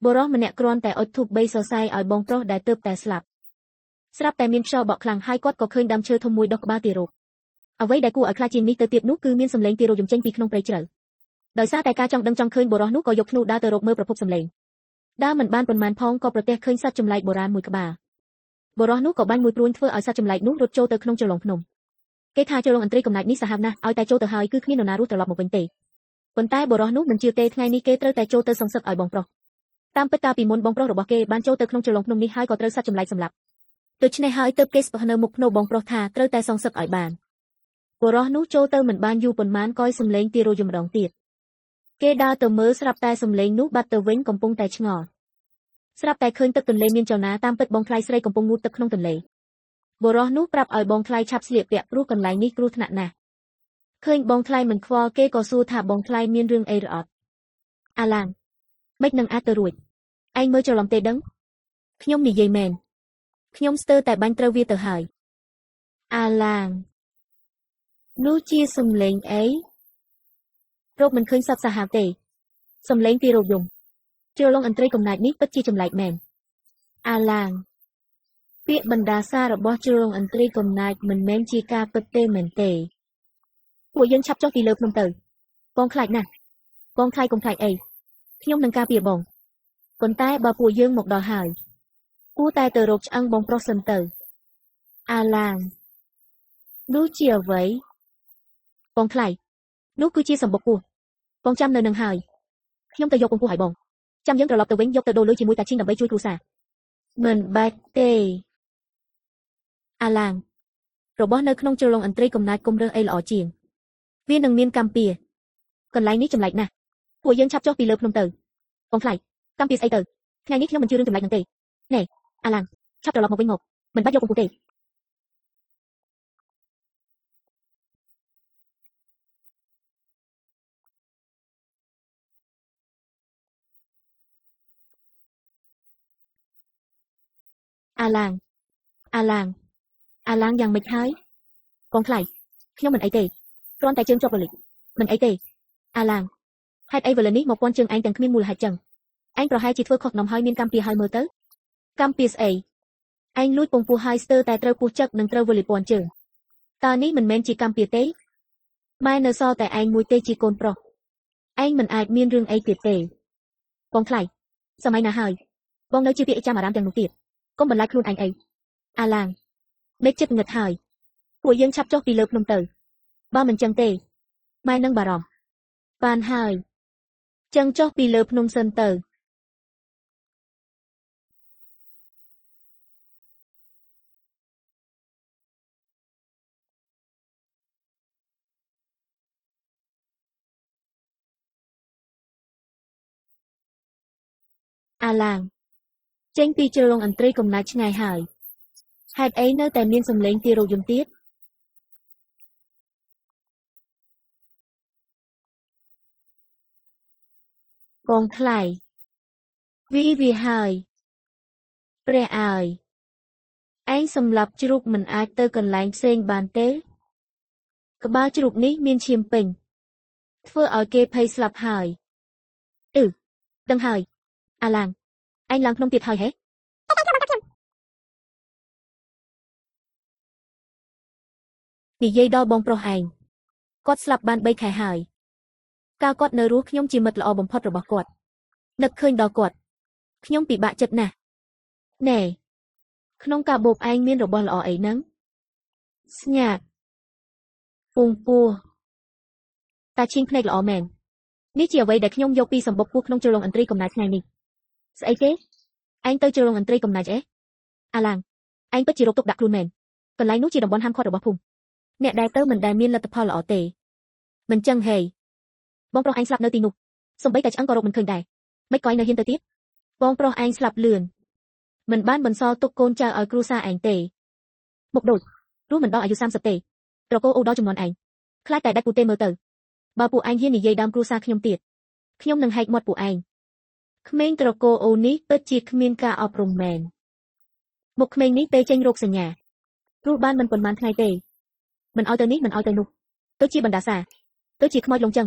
បុរសម្នាក់គ្រាន់តែអុជធូបបីសរសៃឲ្យបងប្រុសដែលទើបតែស្លាប់ស្រាប់តែមានខ្យល់បក់ខ្លាំងហើយគាត់ក៏ឃើញដើមឈើធំមួយដុះក្បាលទារកអ្វីដែលគួរឲ្យខ្លាចជាងនេះទៅទៀតនោះគឺមានសំឡេងទារកយំចេញពីក្នុងព្រៃជ្រៅដោយសារតែការចង់ដឹងចង់ឃើញបុរសនោះក៏យកធ្នូដើរទៅរកមើលប្រភពសំឡេងដើរមិនបានប៉ុន្មានផងក៏ប្រទះឃើញសត្វចម្លែកបុរាណមួយក្បាលបុរសនោះក៏បាញ់មួយព្រួញធ្វើឲ្យសត្វចម្លែកនោះរត់ចូលទៅក្នុងជ្រលងភ្នំគេថាជ្រលងឥន្ទ្រីកំណាចនេះសាហាវណាស់ឲ្យតែចូលទៅហើយគឺគ្មាននរណារស់ត្រឡប់មកវិញទេប៉ុន្តែបុរសនោះមិនជឿទេថ្ងៃនេះគេត្រូវតែចូលទៅសងសឹកឲ្យបងប្រុសតាមពិតកាលពីមុនបងប្រុសរបស់គេបានចូលទៅក្នុងជ្រលងភ្នំនេះហើយក៏ត្រូវសត្វចម្លែកសម្លាប់ដូច្នេះហើយទើបគេស្ពះនៅមុខភ្នូបងប្រុសថាត្រូវតែសងសឹកឲ្យបានបុរសនោះចូលទៅមិនបានយូរប៉ុន្មានក៏យសំឡេងទារយម្ដងទៀតគេដើរទៅមើលស្រាប់តែសំឡេងនោះបាត់ទៅវិញកំពុងតែឆ្ងល់ស្រាប់តែឃើញទឹកទន្លេមានចលនាតាមពិតបងថ្លៃស្រីកំពុងងូតទឹកក្នុងទន្លេបុរសនោះប្រាប់ឲ្យបងថ្លៃឆាប់ស្លៀកពាក់ព្រោះកន្លែងនេះគ្រោះថ្នាក់ណាស់ឃើញបងថ្លៃមិនខ្វល់គេក៏សួរថាបងថ្លៃមានរឿងអីឬអត់អាឡាងម៉េចនឹងអាចទៅរួចឯងមើលច្រឡំទេដឹងខ្ញុំនិយាយមែនខ្ញុំស្ទើរតែបាញ់ត្រូវវាទៅហើយអាឡាងនោះជាសំឡេងអីរកមិនឃើញសត្វសាហាវទេសំឡេងទីរោគយំជ្រលងឥន្ទ្រីកំណាចនេះពិតជាចម្លែកមែនអាឡាងពាក្យបណ្ដាសារបស់ជ្រលងឥន្ទ្រីកំណាចមិនមែនជាការពិតទេមែនទេពួកយើងឆាប់ចុះពីលើភ្នំទៅបងខ្លាចណាស់បងខ្លាចកុំខ្លាចអីខ្ញុំនឹងការពារបងប៉ុន្តែបើពួកយើងមកដល់ហើយគួរតែទៅរកឆ្អឹងបងប្រុសសិនទៅអាឡាងនោះជាអ្វីបងថ្លៃនោះគឺជាសម្បុកពស់បងចាំនៅនឹងហើយខ្ញុំទៅយកពងពស់ឲ្យបងចាំយើងត្រឡប់ទៅវិញយកទៅដូរលុយជាមួយតាឈីងដើម្បីជួយគ្រួសារមិនបាច់ទេអាឡាងរបស់នៅក្នុងជ្រលងឥន្ទ្រីកំណាចគុំរើសអីល្អជាងវានឹងមានកម្មពៀកន្លែងនេះចម្លែកណាស់ពួកយើងឆាប់ចុះពីលើភ្នំទៅបងថ្លៃកម្មពៀស្អីទៅថ្ងៃនេះខ្ញុំមិនជឿរឿងចម្លែកនឹងទេណែអាឡាងឆាប់ត្រឡប់មកវិញមកមិនបាច់យកពងពស់ទេអាឡាងអាឡាងអាឡាងយ៉ាងម៉េចហើយបងថ្លៃខ្ញុំមិនអីទេគ្រាន់តែជើងជាប់រលិចមិនអីទេអាឡាងហេតុអីវេលានេះមកពាន់ជើងឯងទាំងគ្មានមូលហេតុចឹងឯងប្រហែលជាធ្វើខុសនំហើយមានកម្មពៀហើយមើលទៅកម្មពៀស្អីឯងលួចពងពោះហើយស្ទើរតែត្រូវពោះចឹកនិងត្រូវវលិពាន់ជើងតើនេះមិនមែនជាកម្មពៀទេម៉ែនៅសល់តែឯងមួយទេជាកូនប្រុសឯងមិនអាចមានរឿងអីទៀតទេបងថ្លៃសម័យណាហើយបងនៅជាពាក្យចាំអារាមទាំងនោះទៀតកុំបន្លាចខ្លួនឯងអីអាឡាងមេឃចិត្តងឹតហើយពួកយើងឆាប់ចុះពីលើភ្នំទៅបើមិនចឹងទេម៉ែនឹងបារម្ភបានហើយចឹងចុះពីលើភ្នំសិនទៅអាឡាងចេញពីជ្រលងឥន្ទ្រីកំណាចឆ្ងាយហើយហេតុអីនៅតែមានសំឡេងទារកយំទៀតបងថ្លៃវីវាហើយព្រះអើយឯងសម្លាប់ជ្រូកមិនអាចទៅកន្លែងផ្សេងបានទេក្បាលជ្រូកនេះមានឈាមពេញធ្វើឲ្យគេភ័យស្លាប់ហើយអឺដឹងហើយអាឡាងឯងឡើងភ្នំទៀតហើយហេនិយាយដល់បងប្រុសឯងគាត់ស្លាប់បាន3ខែហើយកាលគាត់នៅរស់ខ្ញុំជាមិត្តល្អបំផុតរបស់គាត់នឹកឃើញដល់គាត់ខ្ញុំពិបាកចិត្តណាស់ណែក្នុងកាបូបឯងមានរបស់ល្អអីហ្នឹងស្ញាតពងពោះតាឈីងភ្នែកល្អមែននេះជាអ្វីដែលខ្ញុំយកពីសម្បុកពោះក្នុងជ្រលងឥន្ទ្រីកំណាចថ្ងៃនេះស្អីគេឯងទៅជ្រលងឥន្ទ្រីកំណាចអេអាឡាងឯងពិតជារកទុកដាក់ខ្លួនមែនកន្លែងនោះជាតំបន់ហាមឃាត់របស់ភូមិអ្នកដែលទៅមិនដែលមានលទ្ធផលល្អទេមិនចឹងហេបងប្រុសឯងស្លាប់នៅទីនោះសំបីតែឆ្អឹងក៏រកមិនឃើញដែរមិនក៏ឯងនៅហ៊ានទៅទៀតបងប្រុសឯងស្លាប់លឿនមិនបានបន្សល់ទុកកូនចៅឲ្យគ្រួសារឯងទេមុខដូចរស់មិនដល់អាយុ30ទេត្រកូលអូដល់ចំនួនឯងខ្លាចតែដាច់ពូទេមើលទៅបើពួកឯងហ៊ាននិយាយដើមគ្រួសារខ្ញុំទៀតខ្ញុំនឹងហែកមាត់ពួកឯងក្មេងត្រកូលអូនេះពិតជាគ្មានការអប់រំមែនមុខក្មេងនេះពេលចេញរោគសញ្ញារស់បានមិនប៉ុន្មានថ្ងៃទេមិនឲ្យទៅនេះមិនឲ្យទៅនោះទៅជាបណ្ដាសាទៅជាខ្មោចលងចឹង